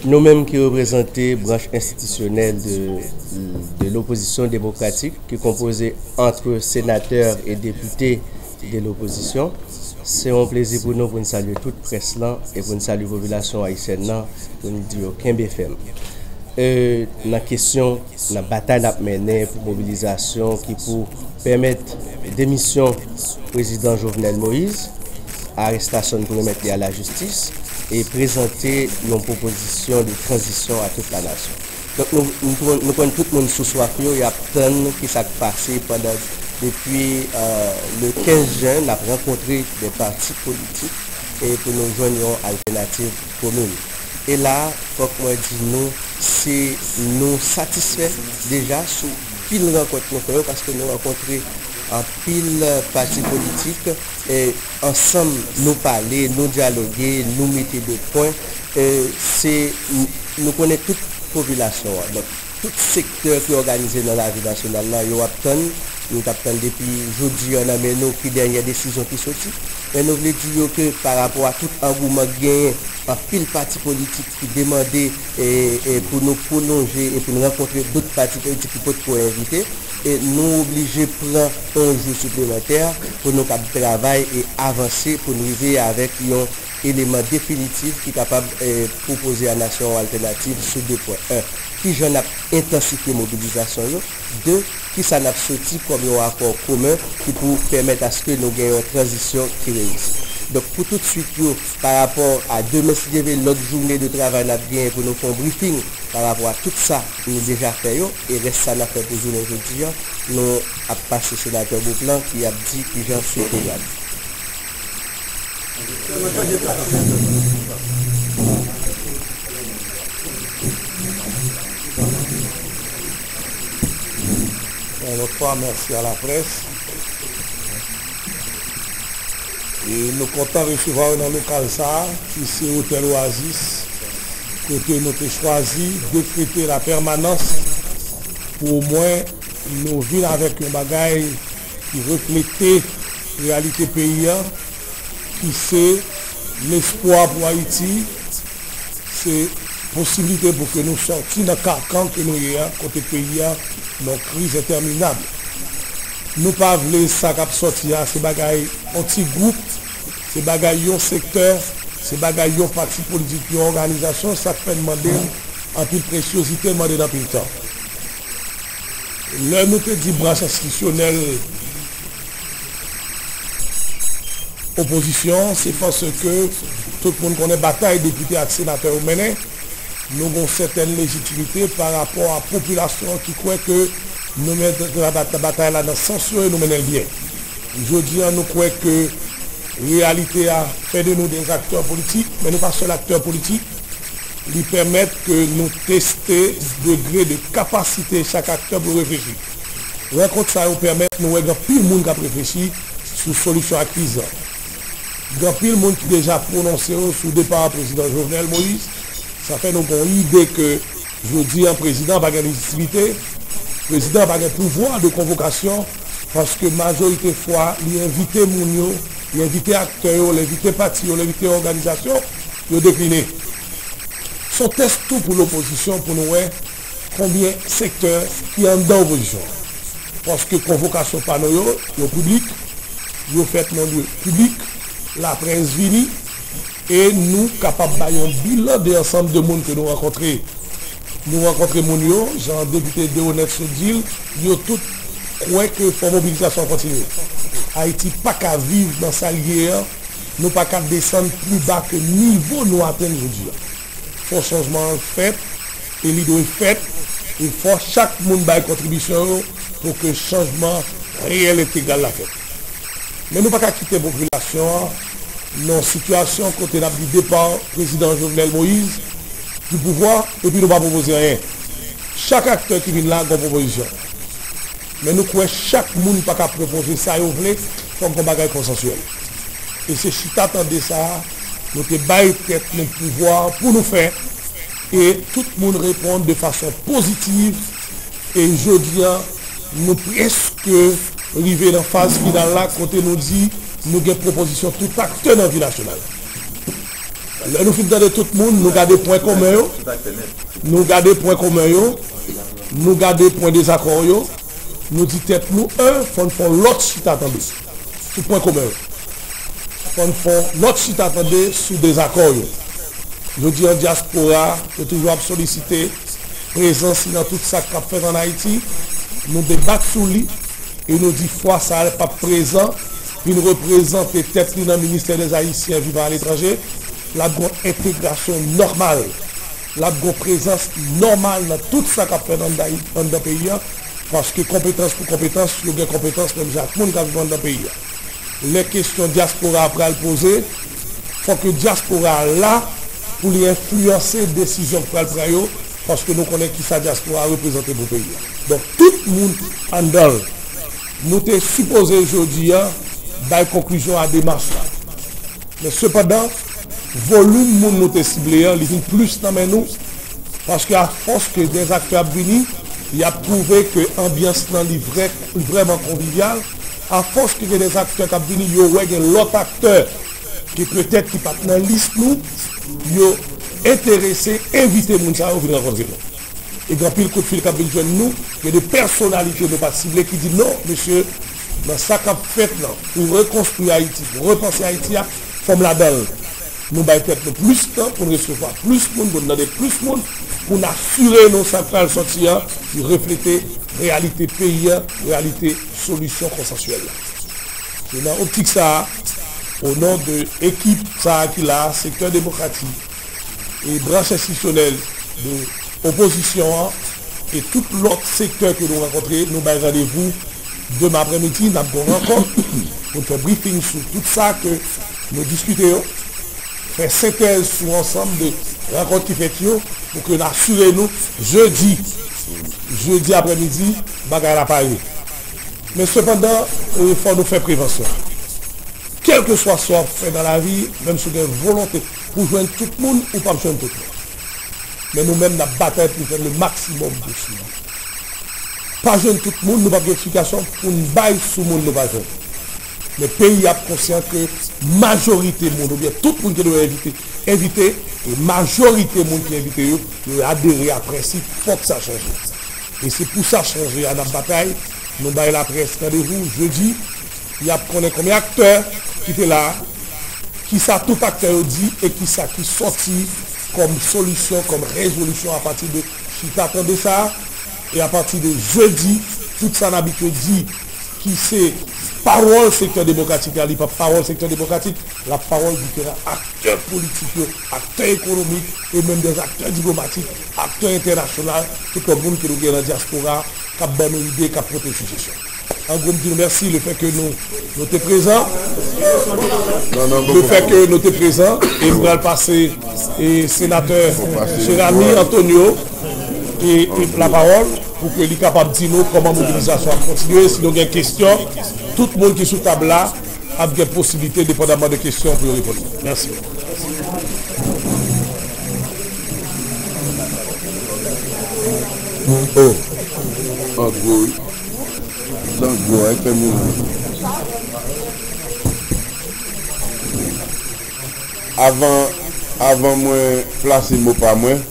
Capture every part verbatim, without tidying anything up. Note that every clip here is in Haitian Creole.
Nou menm ki reprezante branch enstitisyonèl de, de lopozisyon demokratik, ki konpoze ant senatè e depite de lopozisyon, se yon plezi pou nou pou n salye tout près lan e pou n salye popilasyon ayisyèn nan, pou n di yo kenbe fèm. E, nan kesyon, nan batay n ap mennen pou mobilizasyon ki pou pèmèt demisyon prezidan Jovenel Moïse, arestasyon n pou remèt li a lajistis, e prezante yon pwopozisyon de tranzisyon a tout la nasyon. Donk, nou, nou, nou konn tout moun sou swaf yo, y ap tann ki sa k pase pandan, depi, euh, le kenz jen, n ap rankontre de pati politik e pou nou jwenn yon altènativ komin. E la, fòk mwen di nou, se nou satisfè deja sou pil rankont nou fè yo, paske nou rankontre anpil pati politik, e ansanm nou pale, nou dyaloge, nou mete de pwen, e se, nou konnen tout popilasyon an. Donk, tout sektè ki òganize nan lavi nasyonal la, yo ap tann, yo t ap tann depi jodi an nan men nou ki dènyè desizyon ki soti. Men nou vle di yo ke pa rapò a tout angouman k genyen, anpil pati politik ki demande, e, e pou nou pwolonje e pou nou rankontre dòt pati politik ki potko envite. E nou oblije pran yon jou siplemantè pou nou kab travay e avanse pou n rive avèk yon eleman definitif ki kapab, eh, pwopoze a nasyon yon altènativ sou de pwen. En, kijan n ap entansifye mobilizasyon yo? De, kisa n ap soti kòm yon akò komen ki pou pèmèt aske nou gen yon tranzisyon ki reyisi? Donk, pou tout swit yo, pa rapò a demen, si Dye vle, lòt jounen de travay n ap genyen pou nou fè yon briefing pa rapò a tout sa nou deja fè yo, e rès sa n ap fè pou jounen jodi a, nou ap pase senatè Beauplan ki ap di kijan swit yo prale. Yon lòt fwa, mèsi a laprès. E nou kontan resevwa w nan lokal sa a, ki se Otèl Oasis, kote nou te chwazi dekrete lapèmanans pou omwen nou vin avèk yon bagay ki reflete reyalite peyi a, ki se lespwa pou Ayiti, se posiblite pou ke nou sòti nan kakan ke nou ye a, kote peyi a nan kriz entèminab. Nou pa vle sa k ap sòti a, se bagay yon ti gwoup, se bagay yon sektè, se bagay yon pati politik, yon òganizasyon, sa k fè n mande n anpil presyozite, n mande n anpil tan. Lè nou te di branch enstitisyonèl opozisyon, se paske tout moun konnen batay depite ak senatè yo mennen. Nou gen yon sètèn lejitimite pa rapò a popilasyon an ki kwè ke nou mennen batay la nan sans yo e nou mennen l byen. Jodi a, nou kwè ke reyalite a fè de nou de aktè politik, men nou pa sèl aktè politik. Li pèmèt ke nou teste degre de kapasite chak aktè pou reflechi. Rankont sa yo pèmèt nou wè gen anpil moun k ap reflechi sou solisyon ak kriz lan. Gen anpil moun ki deja pwononse yo sou depa prezidan Jovenel Moïse. Sa fè nou gen yon ide ke jodi a prezidan pa gen lejitimite, prezidan pa gen pouvwa de konvokasyon, paske majorite fwa li envite moun yo, li envite aktè yo, li envite pati yo, li envite òganizasyon, yo dekline. Se yon tès tou pou lopozisyon pou nou wè konbyen sektè ki anndan opozisyon an. Paske konvokasyon pa nou yo, yo piblik, yo fèt nan lye piblik, laprès vini, e nou kapab bay yon bilan de ansanm de moun ke nou rankontre. Nou rankontre moun yo, jan depite Deroneth sot di l, yo tout kwè ke fò mobilizasyon an kontinye. Ayiti pa ka viv nan sa l ye an, nou pa ka desann pli ba ke nivo nou atenn jodi a. Fò chanjman an fèt, e li dwe fèt, e fò chak moun bay kontribisyon yo pou ke chanjman reyèl entegral la fèt. Men nou pa ka kite popilasyon an nan yon sitiyasyon kote n ap di depa prezidan Jovenel Moïse du pouvwa, epi nou pa pwopoze anyen. Chak aktè ki vin la gen yon pwopozisyon. Men nou kwè chak moun pa ka pwopoze sa yo vle, fòk gen yon bagay konsansyèl. E se chita tande sa a, nou te bay tèt nou pouvwa pou nou fè, e tout moun reponn de fason pozitiv, e jodi a, nou prèske rive nan faz final la, kote nou di, Nou gen pwopozisyon tout aktè nan vi nasyonal. Lè nou fin tande tout moun, nou gade pwen komen yo, nou gade pwen komen yo, nou gade pwen dezakò yo, nou di tèt nou, en, fò n fè yon lòt chita tande sou pwen komen yo. Fò n fè yon lòt chita tande sou dezakò yo. Jodi an, dyaspora yo toujou ap solisite prezans li nan tout sa k ap fèt ann Ayiti. Nou debat sou li e nou di fwa sa a l p ap prezan, vin reprezante tèt li nan Ministère des Haïtiens vivant à l'étranger. L ap gen yon entegrasyon nòmal. L ap gen yon prezans nòmal nan tout sa k ap fèt anndan, anndan peyi a. Paske konpetans pou konpetans, yo gen konpetans menm jan ak moun k ap viv anndan peyi a. Lè kesyon dyaspora a pral poze, fòk dyaspora a la pou li enfliyanse desizyon k pral pran yo, paske nou konnen kisa dyaspora a reprezante pou peyi a. Donk, tout moun anndan l, nou te sipoze jodi a bay konklizyon a demach la. Men sepandan, volim moun nou te sible an, li vin plis nan men nou, paske afòs ke dèzaktè ap vini, y ap twouve ke anbyans lan li vrè, li vrèman konvivyal. Afòs ke gen dèzaktè k ap vini, yo wè gen lòt aktè ke petèt ki pa t nan lis nou, yo enterese envite moun sa yo vin rankontre nou. E gen anpil kout fil k ap vin jwenn nou, gen de pèsonalite nou pa t sible ki di, "Non, mesye, nan sa k ap fèt lan, pou rekonstwi Ayiti, pou repanse Ayiti a, fò m ladan l." Nou bay tèt nou plis tan pou n resevwa plis moun, pou n tande plis moun, pou n asire nou sa k pral sòti a, li reflete reyalite peyi a, reyalite solisyon konsansyèl la. Se nan optik sa a, o non de ekip sa a ki la a, sektè demokratik, e branch enstitisyonèl de opozisyon an e tout lòt sektè ke nou rankontre, nou bay randevou demen aprèmidi, n ap gen yon rankont pou n fè briefing sou tout sa ke nou diskite yo, fè sentèz sou ansanm de rankont ki fèt yo, pou ke n asire nou jedi, jedi aprèmidi, bagay la pare. Men sepandan, e, fò nou fè prevansyon. Kèlkeswa sa w ap fè nan lavi, menm si w gen volonte pou jwenn tout moun, ou p ap jwenn tout moun. Men nou menm, n ap batay pou jwenn le maksimòm posib. Pa jwenn tout moun, nou p ap gen eksplikasyon pou n bay sou moun nou pa jwenn. Men peyi a ap konsyan ke majorite moun, oubyen tout moun ki dwe envite, envite, e majorite moun ki envite yo, yo adere a prensip, fòk sa chanje. E se pou sa chanje a n ap batay. Nou bay laprès randevou jedi. Y ap konnen konbyen aktè ki te la, kisa tout aktè yo di e kisa ki sòti kòm solisyon, kòm rezolisyon apati de chita tande sa a. E apati de jedi, tout sa n abitye di ki se pawòl sektè demokratik la, li p ap pawòl sektè demokratik, l ap pawòl diferan aktè politik yo, aktè ekonomik e menm dèzaktè diplomatik, aktè entènasyonal, tout lòt moun ke nou gen nan dyaspora k ap ban nou ide, k ap pote sijesyon. An gwo, m di nou mèsi lefètke nou, nou te prezan. Lefètke nou te prezan, e m pral pase e senatè Jeramy Antonio e, e lapawòl pou ke li kapab di nou kòman mobilizasyon ap kontinye. Si nou gen kesyon, tout moun ki sou tab la ap gen posiblite, depandaman de kesyon, pou yo reponn. Mèsi. Oh, an gwo, wi. An gwo, wi, fè mouvman. Avan, avan mwen plase mo pa mwen,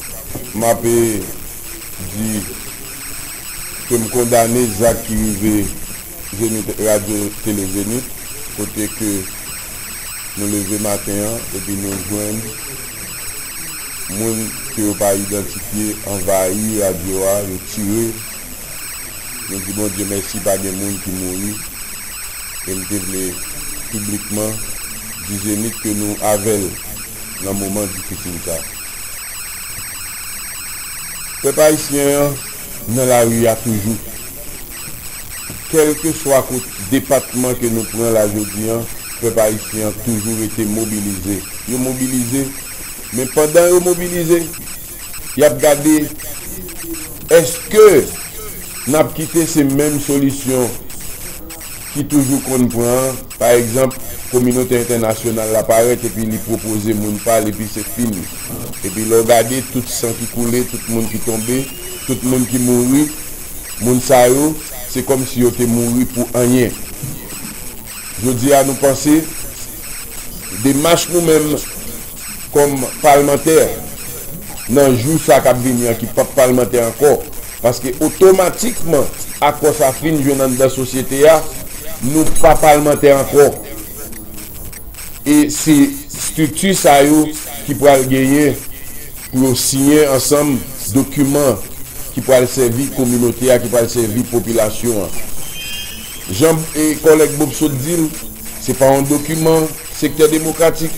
m ape di ke m kondane zak ki rive Zenith, Radyo Tele Zenith, kote ke nou leve maten an epi nou jwenn moun ke yo pa idantifye anvayi radyo a, yo tire. Nou di Bondye mèsi, pa gen moun ki mouri. E m te vle piblikman di Zenith ke nou avè l nan moman difisil sa. Pèp ayisyen an nan lari a toujou. Kèlkeswa kot depatman ke nou pran la jodi an, pèp ayisyen an toujou rete mobilize. Yo mobilize, men pandan yo mobilize, y ap gade èske n ap kite se menm solisyon ki toujou konn pran an. Pa egzanp, kominote entènasyonal la parèt epi li pwopoze moun pa l epi se fini. Epi lè w gade tout san ki koule, tout moun ki tonbe, tout moun ki mouri, moun sa yo, se kòmsi yo te mouri pou anyen. Jodi a, nou panse demach nou menm kòm palmantè nan jou sa k ap vini an, ki p ap palmantè ankò, paske otomatikman akò sa fin jwenn anndan sosyete a, nou pa palmantè ankò. E se estrikti sa yo ki pral genyen pou yo siyen ansanm dokiman ki pral sèvi kominote a, ki pral sèvi popilasyon an. Jan e kòlèg Bob sot di l, se pa yon dokiman Sektè Demokratik,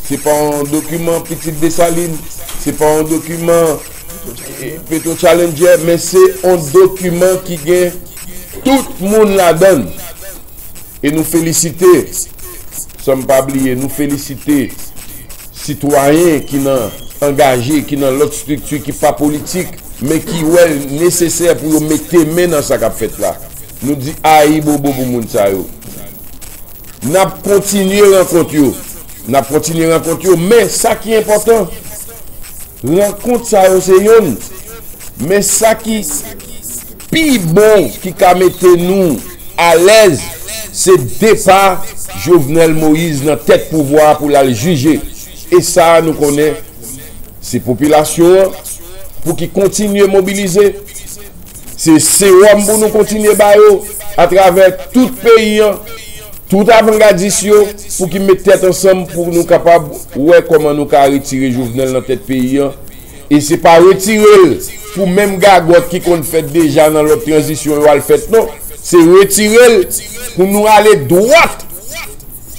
se pa yon dokiman Pitit Desalin, se pa yon dokiman e, Petro Challenger, men se yon dokiman ki gen tout moun ladan l. E nou felisite, san m pa bliye, nou felisite sitwayen ki nan angaje, ki nan lòt estrikti ki pa politik, men ki wè l nesesè pou yo mete men nan sa k ap fèt la. Nou di ayibobo pou moun sa yo. N ap kontinye rankont yo. N ap kontinye rankont yo, men sa ki enpòtan, rankont sa yo se yonn. Men sa ki pi bon ki ka mete nou alèz, se depa Jovenel Moïse nan tèt pouvwa a pou l al jije. E sa a, nou konnen se popilasyon an pou ki kontinye mobilize. Se sewòm pou nou kontinye ba yo atravè tout peyi an, tout avangadis yo, pou ki met tèt ansanm pou nou kapab wè kòman nou ka retire Jovenel nan tèt peyi an. E se pa retire l pou menm gagòt ki konn fèt deja nan lòt tranzisyon yo al fèt, non. Se retire l pou nou ale dwat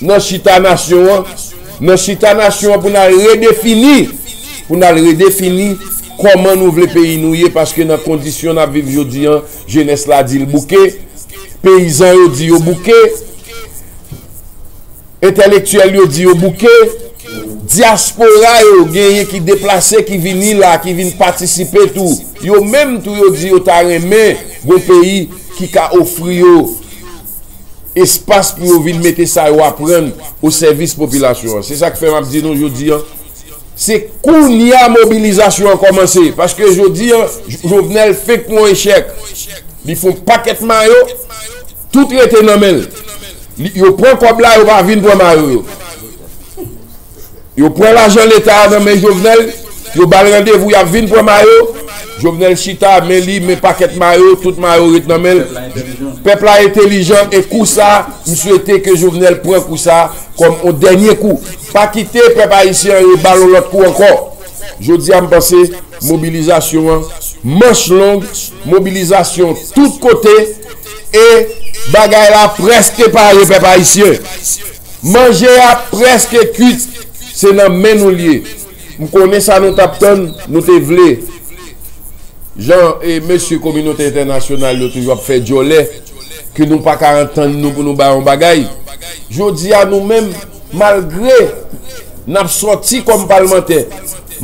nan chita nasyon an, nan chita nasyon an pou n al redefini, pou n al redefini kòman nou vle peyi nou ye, paske nan kondisyon n ap viv jodi an, jenès la di l bouke, peyizan yo di yo bouke, entèlektyèl yo di yo bouke, dyaspora yo genyen ki deplase, ki vini la, ki vin patisipe tou. Yo menm tou yo di yo ta renmen gon peyi ki ka ofri yo espas pou yo vin mete sa yo aprann o sèvis popilasyon an. Se sa k fè m ap di nou jodi an, se kounye a mobilizasyon an kòmanse. Paske jodi an, Jovenel fenk pran echèk. Li fè yon pakèt mayo, tout rete nan men l. Li, yo pran kòb la, yo pa vin pran mayo yo. Yo pran lajan Leta a nan men Jovenel, yo ba l randevou, y ap vin pran mayo. Jovenel chita, men li, men pakèt mayo, tout mayo ret nan men l. Pèp la entèlijan, e kou sa, m swete ke Jovenel pran kou sa kòm yon dènye kou. Pa kite pèp ayisyen an reba l yon lòt kou ankò. Jodi a, m panse mobilizasyon an, manch long, mobilizasyon tout kote, e bagay la prèske pare, pèp ayisyen. Manje a prèske kwit, se nan men nou l ye. M konnen sa nou t ap tann, nou te vle. Jan e mesye kominote entènasyonal yo toujou ap fè djòlè, ke nou pa ka antann nou pou nou bay yon bagay. Jodi a, nou menm, malgre n ap sòti kòm palmantè,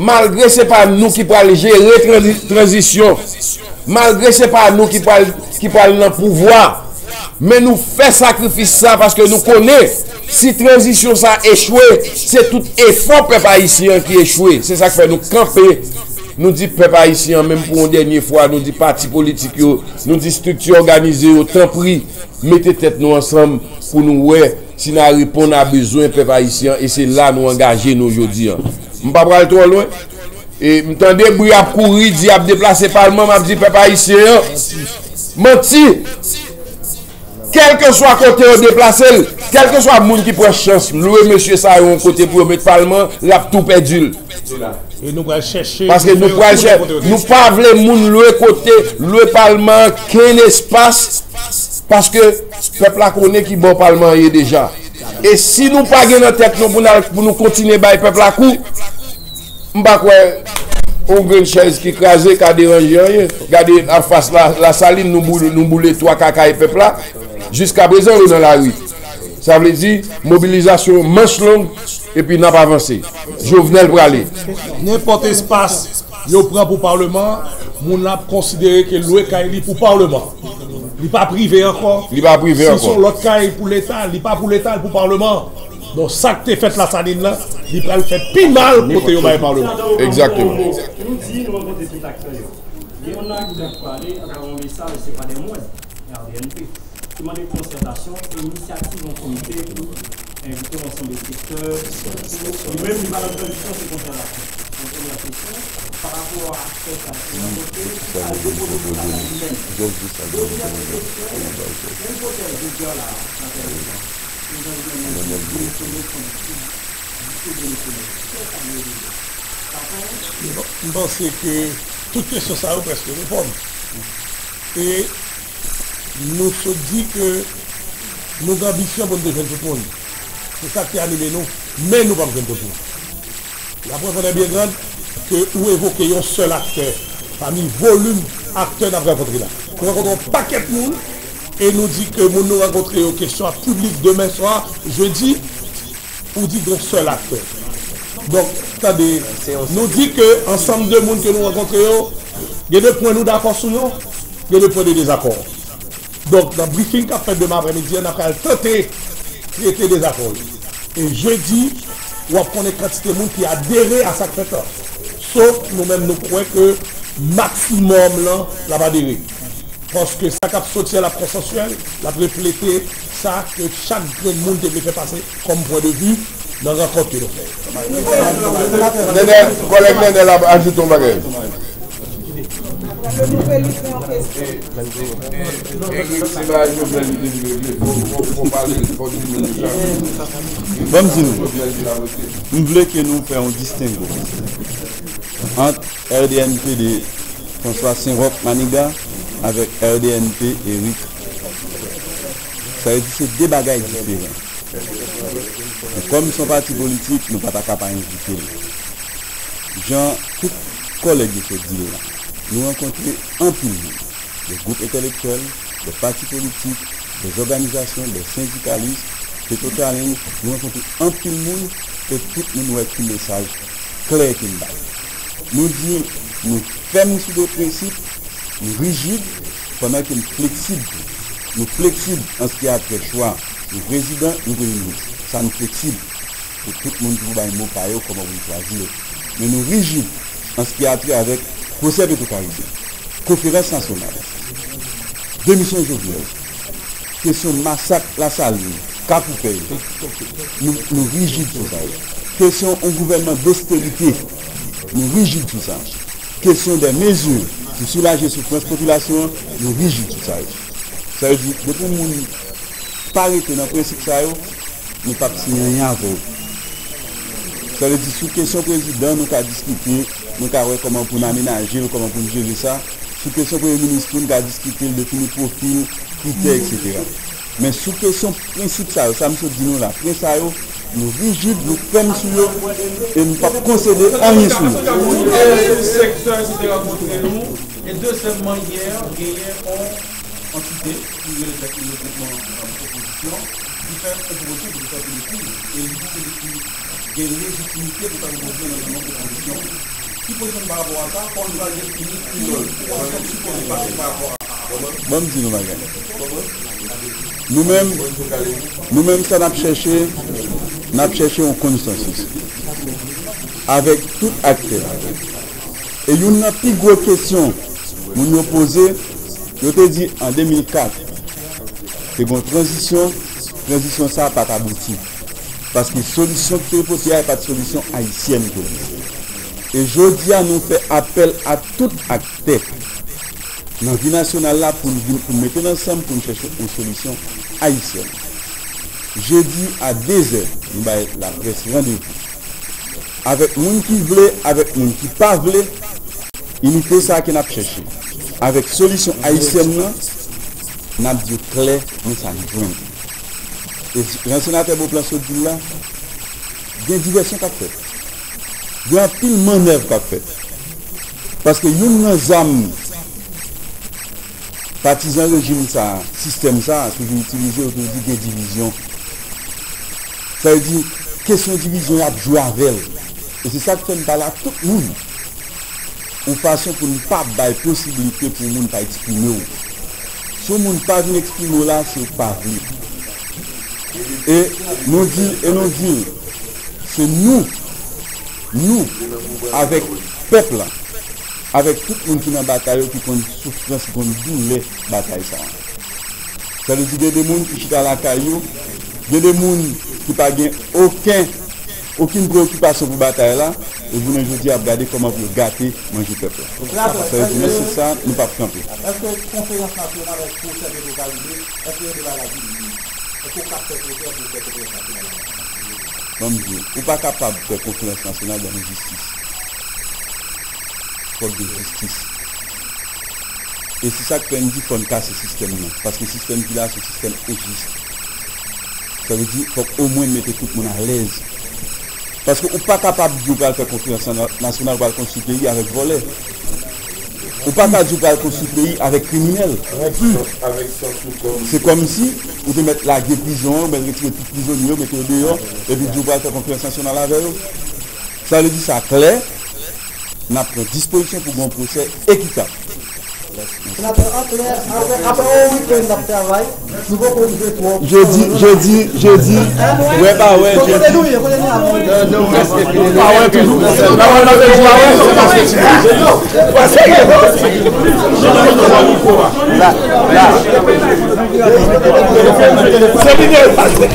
malgre se pa nou ki pral jere tranzi-, tranzisyon, malgre se pa nou ki pral, ki pral nan pouvwa, men nou fè sakrifis sa paske nou konnen si tranzisyon sa echwe, se tout efò pèp ayisyen an ki echwe. Se sa k fè nou kanpe, nou di pèp ayisyen an, menm pou yon dènye fwa, nou di pati politik yo, nou di estrikti òganize yo, tanpri, mete tèt nou ansanm pou nou wè si n a reponn a bezwen pèp ayisyen an, e se la nou angaje nou jodi an. M pa pral twò lwen. E m tande bri ap kouri, di ap deplase palman, m ap di pèp ayisyen an, manti! Kèlkeswa kote yo deplase l, kèlkeswa moun ki pran chans lwe mesye sa yo yon kote pou yo met palman, l ap tou pèdi l. E nou pral chèche, paske nou pral chèche, nou pa vle moun lwe kote, lwe palman an kenn espas, paske pèp la konnen ki bò palman an ye deja. E si nou pa gen nan tèt nou pou n al, pou nou kontinye bay pèp la kou, m pa kwè yon grenn chèz ki kraze ka deranje anyen. Gade anfas la, Lasalin, nou boule, nou boule twa ka kay pèp la. Jiska prezan, yo nan lari. Sa vle di, mobilizasyon manch long, epi n ap avanse. Jovenel prale. Nenpòt espas yo pran pou palman, moun la ap konsidere ke lwe kay li pou palman. Li pa prive ankò. Li pa prive ankò. Si se yon lòt kay pou Leta, li pa pou Leta, li pou palman. Donk, sa k te fèt Lasalin nan, li pral fè pi mal kote yo bay palman. Egzakteman. Nou di, nou rankontre tout aktè yo. Gen yon aktè k pale atravè yon mesaj, se pa de mwen, R D N P. Mande konsètasyon e inisyativ yon komite pou envite yon ansanm de sektè. Li menm, li pa nan tradisyon, se konsètasyon. Yon premyè kesyon, pa rapò a aspè sa, se yon kote, sa yo pwopoze pou sa li menm. Dezyèm kesyon, menm kote jodi a la, sa fè leta. Nou jwenn yon moun ki demisyonnen kòm depite demisyonnen. Kisa sa vle di? Sa fè? M panse ke tout kesyon sa yo prèske reponn. E nou sot di ke nou gen anbisyon pou n te jwenn tout moun. Se sa ki anime nou, men nou p ap jwenn tout moun. La preuve en est bien grande ke ou evoke yon sèl aktè pami volim aktè n ap rankontre la. Nou rankontre yon pakèt moun e nou di ke moun nou rankontre yo, kesyon ap piblik demen swa, jedi, ou di gon sèl aktè. Donk, tande, nou di ke ansanm de moun ke nou rankontre yo, gen de pwen nou dakò sou yo, gen de pwen de dezakò. Donk, nan briefing k ap fèt demen aprèmidi an, n ap pral tante trete dezakò yo. E jedi, w ap konnen kantite moun ki adere a sa k fèt la. Sof nou menm, nou kwè ke maksimòm lan, l ap adere. Paske sa k ap soti a, l ap konsansyèl, l ap reflete sa ke chak grenn moun te vle fè pase kòm pwen de vi nan rankont ke nou fè. Nènè, kòlèg Nènè la ajoute yon bagay. Egziste bagay Jovenel li te vle regle. Fò, fò, fò pale, fò di moun deja. Ban m di nou, m vle ke nou fè yon distengo ant R D N P de François Saint-Roch Manigat avèk R D N P Eric. Sa vle di se de bagay diferan. Men kòm se yon pati politik, nou pa ta ka pa envite l. Jan tout kòlèg yo sot di l la, nou rankontre anpil moun, de gwoup entèlektyèl, de pati politik, de zòganizasyon, de sendikalis, Petro Challenge, nou rankontre anpil moun e tout moun wè ki mesaj klè ke n bay. Nou di nou fèm sou de prensip, nou rijid, pandan ke n fleksib tou. Nou fleksib an sa ki a trè chwa nou prezidan, nou premye minis. Sa n fleksib. Pou tout moun pou bay mo pa yo kòman pou n chwazi yo. Men nou rijid an sa ki a trè avèk pwosè Petwokaribe, konferans nasyonal, demisyon Jovenel, kesyon masak Lasalin, Kakoupèy, nou, nou rijid sou sa yo. Kesyon yon gouvènman dosterite, nou rijid sou sa. Kesyon de mezi pou soulaje soufrans popilasyon an, nou rijid sou sa yo. Sa vle di, depi yon moun pa rete nan prensip sa yo, nou p ap siyen anyen avè w. Sa vle di, sou kesyon prezidan, nou ka diskite, nou ka wè kòman pou n amenaje l, kòman pou n jere sa. Sou kesyon premye minis tou, nou ka diskite l, defini pwofil, kritè, etsetera. Men sou kesyon prensip sa yo, sa m sot di nou la, pwen sa yo, nou rijid, nou fèm sou yo, e nou p ap konsede anyen sou yo. Tout sektè, etsetera, rankontre nou, e dezyèmman, yè, genyen yon antite ki rele tèt li le Groupman Opozisyon, ki fè yon pwopozisyon pou li fè pou li, e li di ke li gen lejitimite pou fè pwopozisyon nan non opozisyon. Ki pozisyon nou pa rapò a sa? Kòman nou pral defini ki lòd? Kòman nou sipoze pase pa rapò a sa? Bon, m di nou bagay. Nou menm, nou menm sa n ap chèche, n ap chèche yon konsansis avèk tout aktè. E youn nan pi gwo kesyon moun yo poze, yo te di an de mil kat, te gen yon tranzisyon, tranzisyon sa a pa t abouti. Paske solisyon ki te pote a, e pa t solisyon ayisyèn ke li ye. E jodi a, nou fè apèl a tout aktè nan vi nasyonal la pou n vin, pou n mete n ansanm, pou n chèche yon solisyon ayisyèn. Jedi a dezè, nou bay laprès randevou. Avèk moun ki vle, avèk moun ki pa vle, inite sa a ke n ap chèche. Avèk solisyon ayisyèn nan, n ap di yo klè, men sa n jwenn. E jan senatè Beauplan sot di l la, gen divèsyon k ap fèt. Gen anpil mannèv k ap fèt. Paske youn nan zam patizan rejim sa a, sistèm sa a, toujou itilize, yo toujou di gen divizyon. Sa vle di, kesyon divizyon, y ap jwe avè l. E se sa k fè n pale ak tout moun. Yon fason pou n pa bay posiblite pou moun pa eksprime w. Si yon moun pa vin eksprime w la, se w pa vle. E nou di, e nou di, se nou, nou, avèk pèp la, avèk tout moun ki nan batay yo, ki konn soufrans, ki konn doulè batay sa a. Sa vle di gen de moun ki chita lakay yo, gen de moun ki pa gen okenn, okenn preyokipasyon pou batay la, e jounen jodi a ap gade kòman pou yo gate manje pèp la. Sa vle di, men se sa, nou p ap kanpe. Èske konferans nasyonal, èske w sèten ke w ka rive, èske gen de bagay ki di, èske w ka fè pwosè pou fè konferans nasyonal la? Ban m di w, ou pa kapab fè konferans nasyonal dan enjistis. Fòk gen jistis. E se sa k fè n di fò n kase sistèm nan. Paske sistèm ki la, se yon sistèm enjis. Sa vle di, fòk omwen n mete tout moun alèz. Paske ou pa kapab di w pral fè konferans na-, nasyonal, ou pral konstwi peyi avèk vòlè. Ou pa ka di w pral konstwi peyi avèk kriminèl. Se kòmsi ou te mèt lage prizon an, ou mèt retire tout prizonye yo, mete yo deyò, epi di w pral fè konferans nasyonal avè yo. Sa vle di sa klè, n ap pran dispozisyon pou gen yon pwosè ekitab. Senatè, an klè, apre, apre yon wikenn n ap travay, nou poko rive twò. Jodi, jodi, jodi, wè pa wè, jodi. Kote nou ye, kote nou ye? Pa wè toujou. La wè nan jodi, pa wè. La, la. Se li de pase.